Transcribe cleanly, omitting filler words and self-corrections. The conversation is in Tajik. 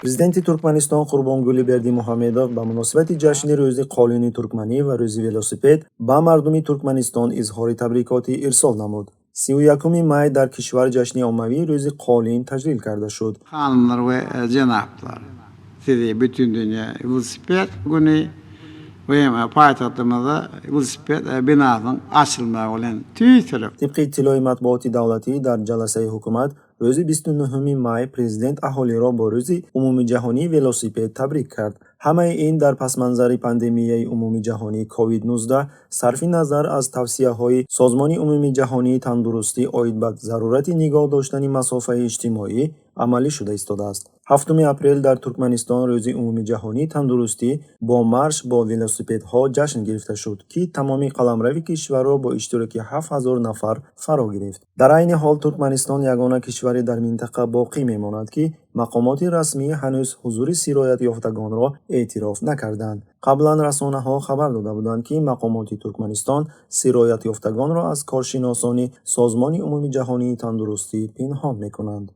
Президенти Туркманистон Қурбонгулӣ Бердимуҳамедов ба муносибати ҷашни Рӯзи қолини туркманӣ ва Рӯзи велосипед ба мардуми Туркманистон изҳори табрикотӣ ирсол намуд. 31 май дар кишвар ҷашни оммавии Рӯзи қолин таҷлил карда шуд. Hanymlar we jenaplar, sizi Bütindünýä welosiped güni we paýtagtymyzda welosiped binasynyň açylmagy bilen tüýs ýürekden Тибқи иттилои матбуоти давлатӣ, дар ҷаласаи ҳукумат рӯзи 29 май президент аҳолиро бо Рӯзи умумиҷаҳонии велосипед табрик кард. Ҳамаи ин дар пасманзари пандемияи умумиҷаҳонии COVID-19, сарфи назар аз тавсияҳои Созмони умумиҷаҳонии тандурустӣ оид ба зарурати нигоҳ доштани масофаи иҷтимоӣ амалӣ шуда истодааст. 7 апрел дар Туркманистон Рӯзи умумиҷаҳонии тандурустӣ бо марш бо велосипедҳо ҷашн гирифта шуд, ки тамоми қаламрави кишварро бо иштироки 7000 нафар фаро гирифт. Дар айни ҳол Туркманистон ягона кишваре дар минтақа боқӣ мемонад, ки мақомоти расмӣ ҳанӯз ҳузури сироятёфтагонро эътироф накарданд. Қаблан расонаҳо хабар дода буданд, ки мақомоти Туркманистон сироятёфтагонро аз коршиносони Созмони умумиҷаҳонии тандурустӣ пинҳон мекунанд.